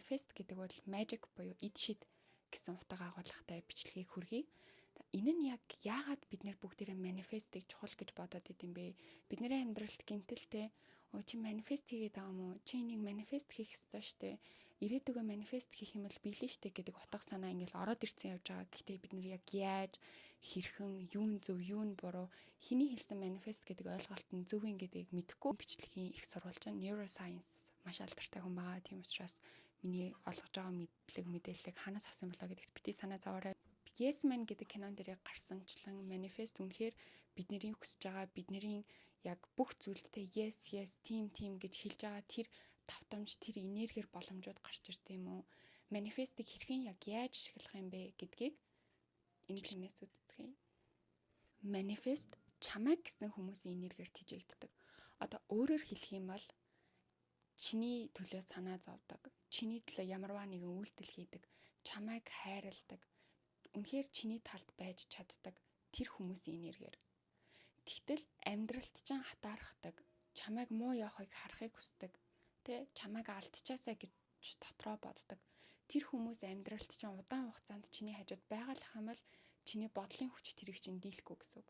Manifest гэдэг бол magic буюу эд шид гэсэн утга агуулгатай бичлэгийг хүргэе. Энэ нь яг яагаад бид нэр бүгдээрээ manifest-ийг чухал гэж бодоод идэм бэ? Бидний амьдралд гинтэлтэй "Өө, чи manifest хийгээд байгаа юм уу? Чи энийг manifest хийх ёстой штэ. Ирээдүгөө manifest хийх юм бол биелэн штэ" гэдэг утга санаа ингээл ороод ирсэн явж байгаа. Гэхдээ бид нэр яг яаж, хэрхэн, юу нь зөв, юу нь буруу, хэний хэлсэн manifest гэдэг ойлголт нь зөв юм гэдгийг мэдэхгүй. Бичлэгийн их сурвалж нь neuroscience маш алдартай хүн байгаа. Тийм учраас миний олгож байгаа мэдлэг, мэдээллийг хаанаас авсан болоо гэдэгт битгий санаа зовоорой. Yes Man гэдэг кинон дээр гарсанчлан manifest үнэхээр бидний хүсэж байгаа, бидний яг бүх зүйлдээ yes, yes, тийм, тийм гэж хэлж байгаа тэр давтамж, тэр энергиэр боломжууд гарч ирд юм уу? Manifest-ийг хэрхэн яг яаж ашиглах юм бэ гэдгийг энэ бичлэгнээс үздэхье. Manifest чамайг гэсэн хүмүүсийн энергиэр тэжээгддэг. Одоо өөрөөр хэлэх юм бол чиний төлөө санаа зовдөг, чиний төлөө ямарваа нэгэн үйлдэл хийдэг, чамайг хайрладаг, үнэхээр чиний талд байж чаддаг тэр хүмүүсийн энергиэр. Тэгтэл амьдралд чинь хатаархдаг, чамайг муу явахыг харахыг хүсдэг, тэ, чамайг алдчихаасаа гэж дотроо боддог. Тэр хүмүүс амьдралд чинь удаан хугацаанд чиний хажууд байгалах юм бол чиний бодлын хүч тэрийг чинь дийлэхгүй гэсэн үг.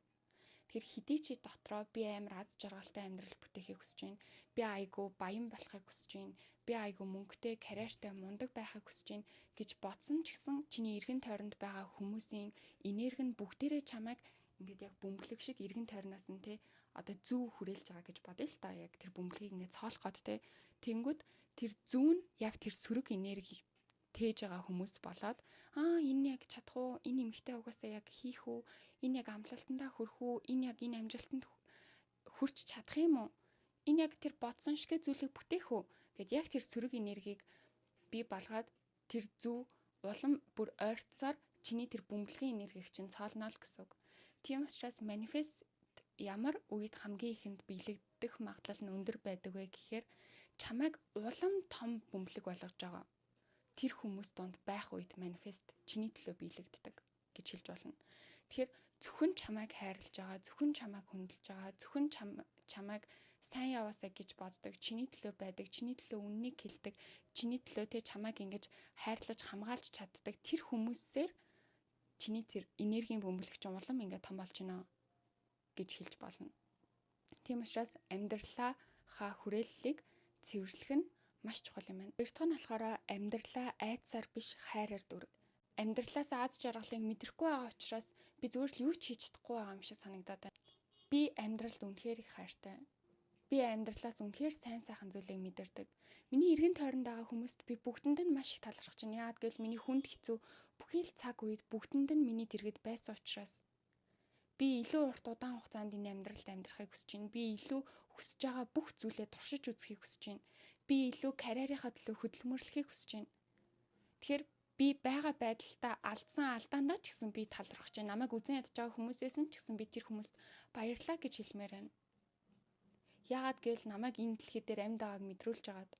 Тэгэхээр хэдий чи дотроо би амар аз жаргалтай амьдрал бүтээхийг хүсэж байна. Би айгүй баян болохыг хүсэж байна. Би айгүй мөнгөтэй, карьертай, мундаг байхыг хүсэж байна гэж бодсон ч гэсэн чиний эргэн тойронд байгаа хүмүүсийн энерги нь бүгдээрээ чамайг ингээд яг бөмбөлөг шиг эргэн тойрноос нь, те, одоо зүү хүрээлж байгаа гэж бодъё л та, яг тэр бөмбөлгийг ингээд цоолох гот, те. Тэнгүүд тэр зүү нь яг тэр сөрөг энергийг тээж байгаа хүмүүс болоод, "Аа, энэ яг чадах уу? Энэ эмэгтэй угаасаа яг хийх үү? Энэ яг амлалтандаа хүрэх үү? Энэ яг энэ амжилтанд хүрч чадах юм уу? Энэ яг тэр бодсон шиг зүйлийг бүтээх үү?" Гэд яг тэр сөрөг энергийг бий болгоод тэр зүү улам бүр ойртсоор чиний тэр бөмбөлгийн энергийг чинь цоолно л гэсэн үг. Тийм учраас manifest ямар үед хамгийн ихэнд биелэгдэх магадлал нь өндөр байдаг вэ гэхээр чамайг улам том бөмбөлөг болгож байгаа тэр хүмүүс дунд байх үед manifest чиний төлөө биелэгддэг гэж хэлж болно. Тэгэхээр зөвхөн чамайг хайрлаж байгаа, зөвхөн чамайг хүндэлж байгаа, зөвхөн чамайг сайн яваасаа гэж боддог, чиний төлөө байдаг, чиний төлөө үнэнийг хэлдэг, чиний төлөө, те, чамайг ингэж хайрлаж хамгаалж чаддаг тэр хүмүүсээр чиний тэр энергийн бөмбөлөг чинь улам ингээд том болж байна гэж хэлж болно. Тийм учраас амьдралаа хаа хүрээллийг цэвэрлэх нь маш чухал юм байна. Хоёр дахь нь болохоор амьдралаа айдсаар биш, хайраар дүүрэг. Амьдралаас аз жаргалыг мэдрэхгүй байгаа учраас би зүгээр л юу ч хийж чадахгүй байгаа юм шиг санагдаад байна. Би амьдралд үнэхээр их хайртай. Би амьдралаас үнэхээр сайн сайхан зүйлийг мэдэрдэг. Миний эргэн тойронд байгаа хүмүүст би бүгдэнд нь маш их талархаж байна. Яагаад гэвэл миний хүнд хэцүү бүхий л цаг үед бүгдэнд нь миний дэргэд байсан учраас би илүү урт удаан хугацаанд энэ амьдралд амьдрахыг хүсэж байна. Би илүү хүсэж байгаа бүх зүйлээ туршиж үзэхийг хүсэж байна. Би илүү карьерийнхаа төлөө хөдөлмөрлөхийг хүсэж байна. Тэгэхээр би байгаа байдалтай алдсан алдаандаа ч гэсэн би талархаж байна. Намайг үзэн ядаж байгаа хүмүүсээс нь ч гэсэн би тэр хүмүүст баярлалаа гэж хэлмээр байна. Яагаад гэвэл намайг энэ дэлхий дээр амьд байгааг мэдрүүлж байгаад.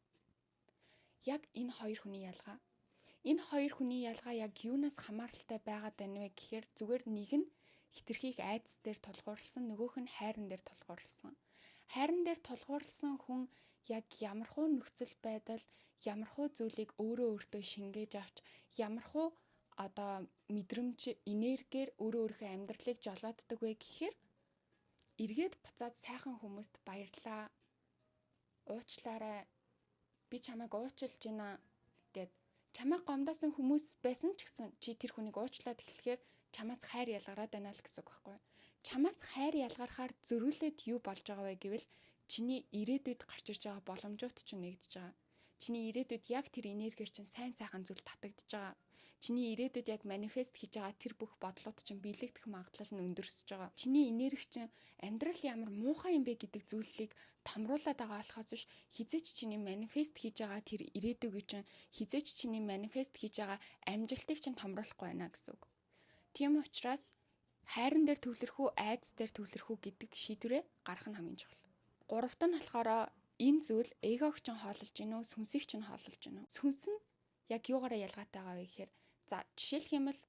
Яг энэ хоёр хүний ялгаа. Энэ хоёр хүний ялгаа яг юунаас хамааралтай байгаад байна вэ гэхээр зүгээр нэг нь хэтэрхий их айдас дээр тулгуурласан, нөгөөх нь хайран дээр тулгуурласан. Хайран дээр тулгуурласан хүн яг ямархуу нөхцөл байдал, ямархуу зүйлийг өөрөө өөртөө шингээж авч, ямархуу одоо мэдрэмж, энергиэр өөрөө өөрийнхөө амьдралыг жолооддог вэ гэхээр эргээд буцаад сайхан хүмүүст "Баярлаа. Уучлаарай. Би чамайг уучлж байна" гэд чамайг гомдоосон хүмүүс байсан ч гэсэн чи тэр хүнийг уучлаад эхлэхээр чамаас хайр ялгараад байна л гэсэн үг байхгүй. Чамаас хайр ялгархаар зөрүүлээд юу болж байгаа вэ гэвэл чиний ирээдүйд гарч ирж байгаа боломжууд чинь нэгдэж байгаа. Чиний ирээдүйд яг тэр энергиэр чинь сайн сайхан зүйл татагдж байгаа. Чиний ирээдүйд яг manifest хийж байгаа тэр бүх бодлууд чинь биелэгдэх магадлал нь өндөрсөж байгаа. Чиний энерги чинь амьдрал ямар муухай юм бэ гэдэг зүйлийг томруулаад байгаа болохоос биш, хэзээ ч чиний manifest хийж байгаа тэр ирээдүйг чинь, хэзээ ч чиний manifest хийж байгаа амжилтыг чинь томруулахгүй байна гэсэн үг. Тийм учраас хайран дээр төвлөрөх үү, айдас дээр төвлөрөх үү гэдэг шийдвэрээ гаргах нь хамгийн чухал. Гуравт нь болохоор энэ зүйл эгог чинь хоололж гинүү, сүнсийг чинь хоололж гинүү. Сүнс нь яг юугаараа ялгаатай байгаа вэ гэхээр, за, жишээлх юм бол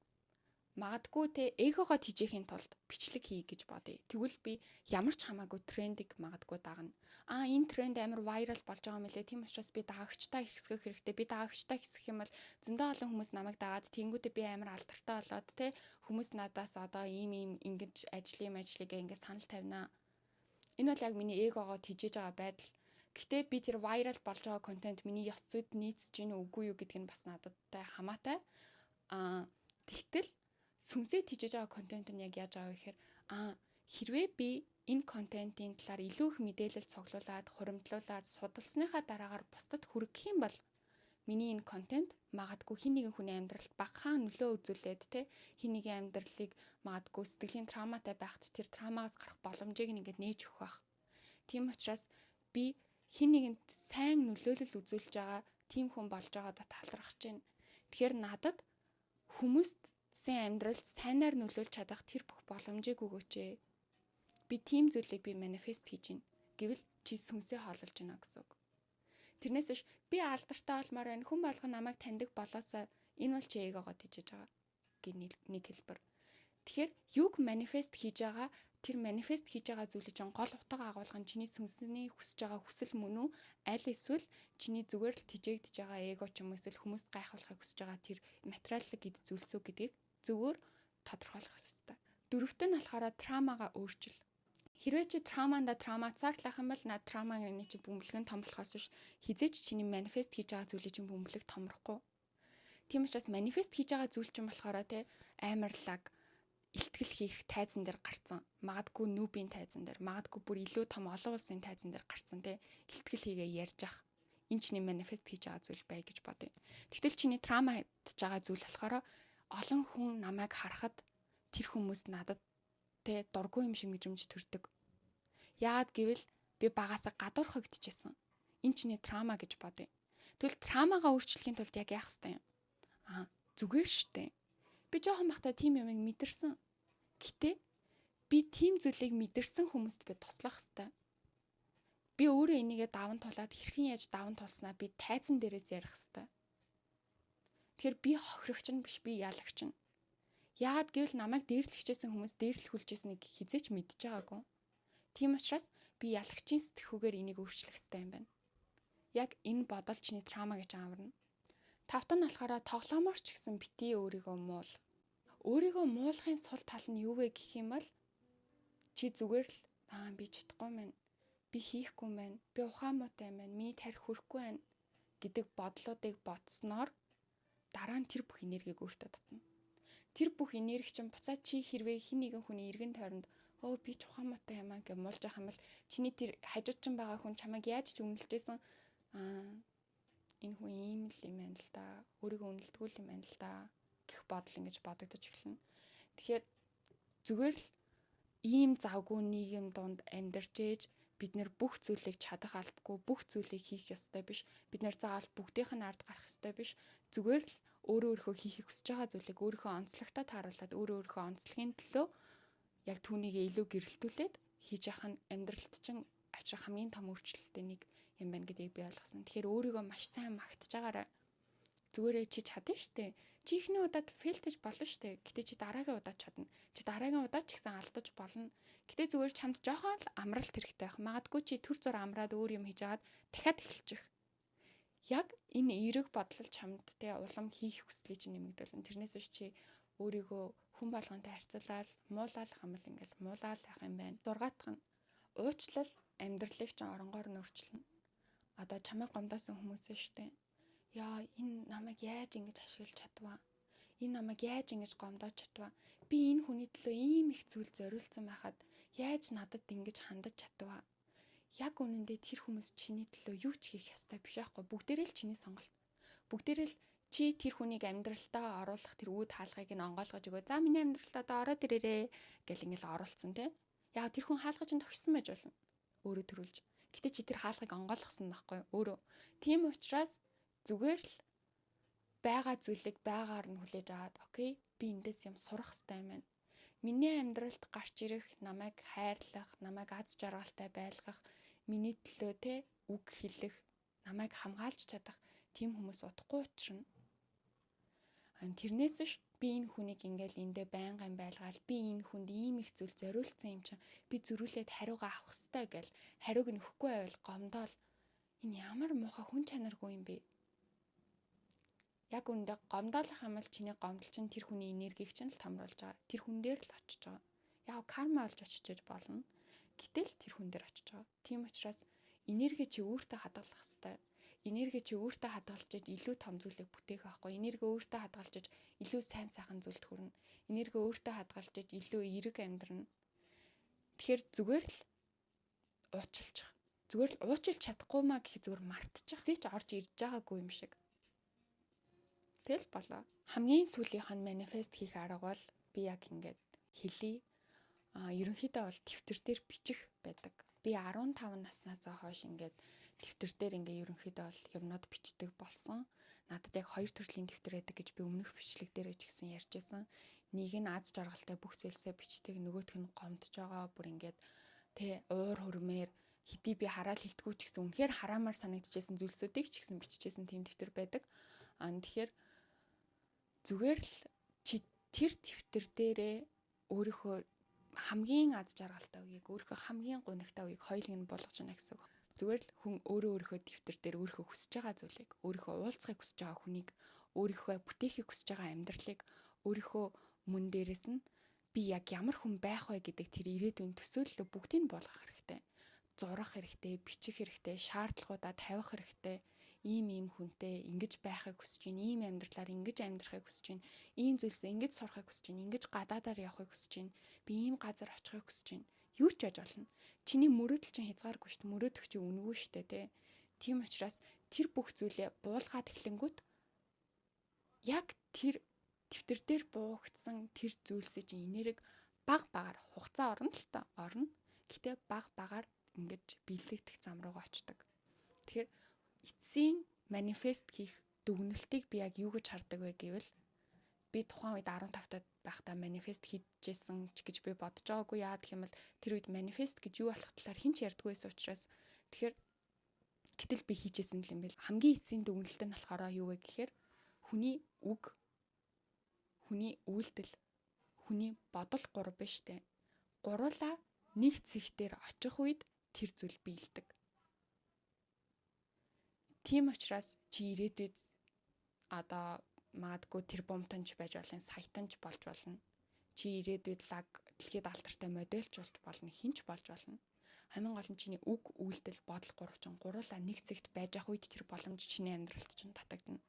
Магадгүй те эгогоо тижээхийн тулд бичлэг хий гэж бодъё. Тэгвэл би ямар ч хамаагүй трендийг магадгүй дагна. Аа, энэ тренд амар viral болж байгаа юм лээ. Тийм учраас би дагагчтай ихсгэх хэрэгтэй. Би дагагчтай ихсэх юм бол зөндөө олон хүмүүс намайг дагаад, тэнгүүтээ би амар алдартай болоод те хүмүүс надаас одоо ийм ийм ингэж ажлын ажлыг ингэ санал тавина. Энэ бол яг миний эгогоо тижээж байгаа байдал. Гэхдээ би тэр viral болж байгаа контент миний ёс зүйд нийцэж гин үгүй юу гэдг нь бас надад хамаатай. Аа, тэгтэл сүнсээ тижээж байгаа контент нь яг яаж байгаа вэ гэхээр хэрвээ би энэ контентын талаар илүү их мэдээлэл цуглуулад, хуримтлуулад, судалсныхаа дараагаар бусдад хүргэх юм бол миний энэ контент магадгүй хэн нэгэн хүний амьдралд багахан нөлөө үзүүлээд те хэн нэгэн амьдралыг, магадгүй сэтгэлийн травматай байхад тэр травмагаас гарах боломжийг ингээд нээж өгөх байх. Тийм учраас би хэн нэгэнд сайн нөлөөлөл үзүүлж байгаа тийм хүн болж байгаадаа талархаж байна. Тэгэхээр надад хүмүүсийн амьдралд сайнаар нөлөөлж чадах тэр бүх боломжийг өгөөч ээ. Би тийм зүйлийг би manifest хийж байна. Гэвэл чи сүнсээ хоололж байна гэсэн үг. Тэрнээс биш би алдартай болмоор байна. Хүн болгон намайг таньдаг болоосоо, энэ бол чи эгогоо тижээж байгаа гэх нэг хэлбэр. Тэгэхээр юуг manifest хийж байгаа, тэр manifest хийж байгаа зүйлийг чинь гол утга агуулга нь чиний сүнсний хүсэж байгаа хүсэл мөн үү, аль эсвэл чиний зүгээр л тижээгдэж байгаа эго ч юм уу, эсвэл хүмүүст гайхуулахыг хүсэж байгаа тэр материаллык эд зүйлс үү гэдгийг зөвөр тодорхойлох хэрэгтэй. Дөрөвт нь болохоор травмагаа өөрчил. Хэрвээ чи травманда травматсаарлах юм бол над травманы чи бөмбөлг нь том болохоос биш хэзээ ч чиний manifest хийж байгаа зүйлийн чинь бөмбөлөг томрохгүй. Тийм учраас manifest хийж байгаа зүйл чинь болохоор те амар лаг илтгэл хийх тайзан дээр гарцсан. Магадгүй нүүбийн тайзан дээр, магадгүй бүр илүү том олон улсын тайзан дээр гарцсан те илтгэл хийгээ ярьж ах. Энэ чиний manifest хийж байгаа зүйл бай гэж бодъё. Тэгтэл чиний trauma хийж байгаа зүйл болохоор олон хүн намайг харахад тэр хүмүүс надад те дургүй юм шиг мэдрэмж төрдөг. Яагаад гэвэл би багасаа гадуурхагдчихсан. Энэ чиний trauma гэж бодъё. Тэгвэл травмагаа өөрчлөхийн тулд яг яах ёстой юм? Аа, зүгээр штэ. Би жоохон байхдаа тийм юмыг мэдэрсэн. Гэтэ би тийм зүйлийг мэдэрсэн хүмүүст би туслах ёстой. Би өөрөө энийгээ даван тулаад, хэрхэн яаж даван тулснаа би тайзан дээрээс ярих ёстой. Тэгэхээр би хохирогч нь биш, би ялагч нь. Яагаад гэвэл намайг дээрлэх хичээсэн хүмүүс дээрлэхүүлж байсныг хэзээ ч мэдэж байгаагүй. Тийм учраас би ялагчийн сэтгхүүгээр энийг өөрчлөх ёстой юм байна. Яг энэ бодол чиний trauma гэж аварна. Тавт нь болохоор тоглоомоор ч гэсэн битгий өөрийгөө муул. Өөрийгөө муулахын сул тал нь юу вэ гэх юм бол чи зүгээр л аа, би чадахгүй мэн. Би хийхгүй мэн. Би ухаан муутай юм байна. Миний тархи хүрэхгүй байна гэдэг бодлуудыг бодсноор дараа нь тэр бүх энергийг өөртөө татна. Тэр бүх энерги чинь буцаад чи хэрвээ хэн нэгэн хүний эргэн тойронд "Өө, би ч ухаан муутай юм аа" гэж муулж байгаа юм бол чиний тэр хажууд чинь байгаа хүн чамайг яаж ч үнэлжсэн, "Аа, энэ хүн ийм л юм байна л да. Өөрийгөө үнэлдэггүй юм байна л да" гэх бодол ингэж бодогдож эхэлнэ. Тэгэхээр зүгээр л ийм завгүй нийгэм дунд амьдарч ээж бид нэр бүх зүйлийг чадах албагүй, бүх зүйлийг хийх ёстой биш. Бид нэр заавал бүгдийнх нь ард гарах ёстой биш. Зүгээр л өөрөө өөрийнхөө хийхийг хүсэж байгаа зүйлийг өөрийнхөө онцлогтой тааруулаад, өөрөө өөрийнхөө онцлогийн төлөө яг түүнийг илүү гэрэлтүүлээд хийж явах нь амьдралд чинь авчрах хамгийн том өөрчлөлттэй нэг юм байна гэдгийг би ойлгосон. Тэгэхээр өөрийгөө маш сайн магтаж байгаарай. Зүгээрээ чи чадна штэ. Чи эхний удаад fail дэж болно штэ. Гэтэ чи дараагийн удаад чадна. Чи дараагийн удаад ч гэсэн алдаж болно. Гэтэ зүгээр чамд жоохон л амралт хэрэгтэй байх. Магадгүй чи түр зуур амраад өөр юм хийж агаад дахиад эхэлчих. Яг энэ эерэг бодол чамд те улам хийх хүслийг чинь нэмэгдүүлнэ. Тэрнээс биш чи өөрийгөө хүн болгонтой харьцуулаад муулаад хамал ингээл муулаад явах юм байна. Зургаатах нь уучлал амьдралыг чинь оронгоор нь өөрчилнө. Одоо чамайг гомдоосон хүмүүс нь штэ. Яа, энэ намайг яаж ингэж ашиглаж чадваа? Энэ намайг яаж ингэж гомдоож чадваа? Би энэ хүний төлөө ийм их зүйл зориулсан байхад яаж надад ингэж хандаж чадваа? Яг үнэндээ тэр хүмүүс чиний төлөө юу ч хийх ёстой биш байхгүй. Бүгдээрээ л чиний сонголт. Бүгдээрээ л чи тэр хүнийг амьдралтаа оруулах тэр үүд хаалгыг нь онгойлгож өгөө. "За, миний амьдралд одоо ороод ирээрээ" гэл ингээл оруулсан тий. Яг тэр хүн хаалга чинь тохирсон байж болно. Өөрөө төрүүлж. Гэтэ чи тэр хаалгыг онгойлгосон байхгүй өөрөө. Тийм учраас зүгээр л байгаа зүйлийг байгаагаар нь хүлээж аваад, okay, би эндээс юм сурах хэрэгтэй юм байна. Миний амьдралд гарч ирэх, намайг хайрлах, намайг аз жаргалтай байлгах, миний төлөө те үг хэлэх, намайг хамгаалж чадах тийм хүмүүс удахгүй учрна. Тэрнээс биш Би энэ хүнийг ингээл эндээ байнгын байлгаал, би энэ хүнд ийм их зүйл зориулсан юм чинь би зөрүүлээд хариугаа авах хэвээр гэл хариуг нь өгөхгүй байвал гомдоол, энэ ямар муухай хүн чанаргүй юм бэ? Яг үүндээ гомдоолох юм бол чиний гомдол чинь тэр хүний энергийг чинь л томруулж байгаа. Тэр хүн дээр л очиж байгаа. Яг карма олж очиж болно. Гэтэл тэр хүн дээр очиж байгаа. Тийм учраас энерги чи өөртөө хадгалах хэвээр. Энерги чи өөртөө хадгалж илүү том зүйлийг бүтээх байхгүй. Энерги өөртөө хадгалж илүү сайн сайхан зүйлд хүрнэ. Энерги өөртөө хадгалж илүү эерэг амьдрна. Тэгэхээр зүгээр л уучлчих. Зүгээр л уучлж чадахгүй маа гэх зүгээр мартчих. Зээч орж ирж байгаагүй юм шиг. Тэгэл болоо. Хамгийн сүүлийнх нь manifest хийх арга бол би яг ингээд хэлье. А ерөнхийдөө бол дэвтэр дээр бичих байдаг. Би 15 наснаас хойш ингээд дэвтэр дээр ингээ ерөнхийдөө бол юмнууд бичдэг болсон. Надад яг хоёр төрлийн дэвтэр байдаг гэж би өмнөх бичлэг дээр ч гэсэн ярьж байсан. Нэг нь аз жаргалтай бүх зүйлсээ бичдэг, нөгөөх нь гомдож байгаа, бүр ингээд тэ уур хөрмээр хэдий би хараал хилдэггүй ч гэсэн үнэхээр хараамаар санагдчихсэн зүйлсүүдийг ч гэсэн биччихсэн тийм дэвтэр байдаг. Аа, тэгэхээр зүгээр л чи тэр дэвтэр дээрээ өөрийнхөө хамгийн аз жаргалтай үеийг, өөрийнхөө хамгийн гунигтай үеийг хоёулыг нь буулгаж байна гэсэн үг. Зүгээр л хүн өөрөө өөрийнхөө дэвтэр дээр өөрийнхөө хүсэж байгаа зүйлийг, өөрийнхөө уулзахыг хүсэж байгаа хүнийг, өөрийнхөө бүтээхийг хүсэж байгаа амьдралыг, өөрийнхөө мөн дээрээс нь би яг ямар хүн байх вэ гэдэг тэр ирээдүйн төсөөллөө бүгдийг нь буулгах хэрэгтэй. Зурах хэрэгтэй, бичих хэрэгтэй, шаардлагуудаа тавих хэрэгтэй. Ийм ийм хүнтэй ингэж байхыг хүсэж байна, ийм амьдралаар ингэж амьдрахыг хүсэж байна, ийм зүйлсээ ингэж сурахыг хүсэж байна, ингэж гадаадаар явахыг хүсэж байна, би ийм газар очихыг хүсэж байна. Юу ч байж болно. Чиний мөрөөдөл чинь хязгааргүй шүү дээ. Мөрөөдөх чинь үнэгүй шүү дээ, тэ. Тийм учраас тэр бүх зүйлээ буулгаад эхлэнгүүт яг тэр дэвтэр дээр буугдсан тэр зүйлсээ чинь энерги баг багаар, хугацаа орно л та, орно. Гэтэ баг багаар ингэж биелэгдэх зам руугаа очдог. Тэгэхээр эцсийн manifest хийх дүгнэлтийг би яг юу гэж хардаг вэ гэвэл би тухайн үед 15 тад байхдаа manifest хийжсэн ч гэж би бодож байгаагүй. Яа гэх юм бол тэр үед manifest гэж юу болох талаар хэн ч ярьдаггүй байсан учраас. Тэгэхээр гэтэл би хийжсэн юм бэл. Хамгийн эцсийн дүгнэлт нь болохоор юу вэ гэхээр хүний үг, хүний үйлдэл, хүний бодол гурав биш үү? Гуруула нэг цэгтэр очих үед тэр зүйл биелдэг. Тийм учраас чи ирээдүйд одоо магадгүй тэрбумтанч байж болно, саятанч болж болно. Чи ирээдүйд лаг дэлхийд алдартай модельч болж болно, хинч болж болно. Хамгийн гол нь чиний үг, үйлдэл, бодол гурав чинь гуруула нэг цэгт байж ах үед тэр боломж чиний амьдралд чинь татагдана.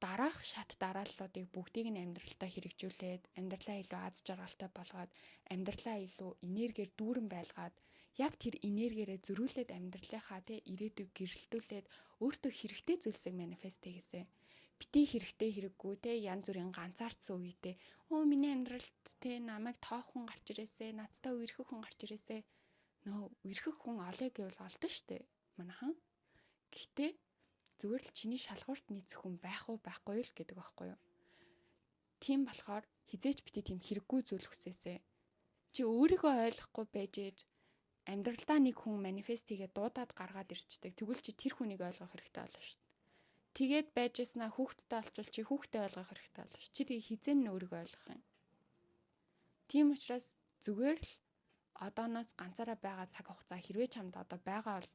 Дараах шат дарааллуудыг бүгдийг нь амьдралтаа хэрэгжүүлээд, амьдралаа илүү аз жаргалтай болгоод, амьдралаа илүү энергиэр дүүрэн байлгаад, яг тэр энергиэрээ зөрүүлээд, амьдралынхаа тэ ирээдүйг гэрэлтүүлээд, өөртөө хэрэгтэй зүйлсийг manifest хийгээсэй. Бити хэрэгтэй хэрэггүй те янз бүрийн ганцаардсан үедээ өө миний амьдралд те намайг тоох хүн гарч ирээсэ, надтай үерхэх хүн гарч ирээсэ. Нөө үерхэх хүн олъё гэвэл олдно штэ, манайхан. Гэхдээ зүгээр л чиний шалгуурт нийцэх хүн байх уу, байхгүй юу л гэдэг байхгүй юу. Тийм болохоор хизээч бити тийм хэрэггүй зүйл хүсээсэ. Чи өөрийгөө ойлгохгүй байж ээж амьдралдаа нэг хүн manifest хийгээд дуудаад гаргаад ирчдэг. Тэгвэл чи тэр хүнийг ойлгох хэрэгтэй болно шүү дээ. Тэгээд байж яснаа хүүхэдтэй олчвол чи хүүхдээ ойлгох хэрэгтэй болно шүү. Чи тэгээ хизэн нь өөрийгөө ойлгох юм. Тийм учраас зүгээр л одооноос ганцаараа байгаа цаг хугацаа хэрвээ чамд одоо байгаа бол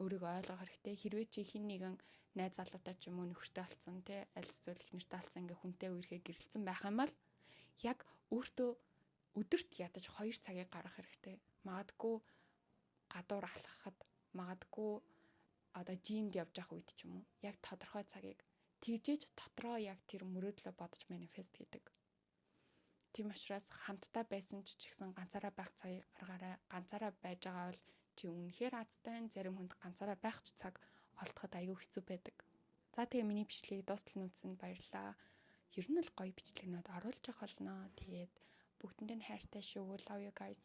өөрийгөө ойлгох хэрэгтэй. Хэрвээ чи хин нэгэн найз залуутай ч юм уу, нөхөртэй болсон те, аль эсвэл их нэртэй болсон, ингээ хүнтэй үерхээ гэрэлцэн байх юм бол яг өөртөө өдөрт ядаж 2 цагийг гаргах хэрэгтэй. Магадгүй гадуур алхахад, магадгүй одоо gym д явж явах үед ч юм уу. Яг тодорхой цагийг тэгжээж дотроо яг тэр мөрөөдлөө бодож manifest хийдэг. Тийм учраас хамтдаа байсан ч гэсэн ганцаараа байх цагийг гаргаарай. Ганцаараа байж байгаа бол чи үнэхээр азтай. Зарим хүнд ганцаараа байх ч цаг олдоход аягүй хэцүү байдаг. За, тэгээ миний бичлэгийг дуустал нь үзсэнд баярлалаа. Ер нь л гоё бичлэгнүүд оруулж явах болно. Тэгээд бүгдэнд нь хайртай шүү. Love you guys.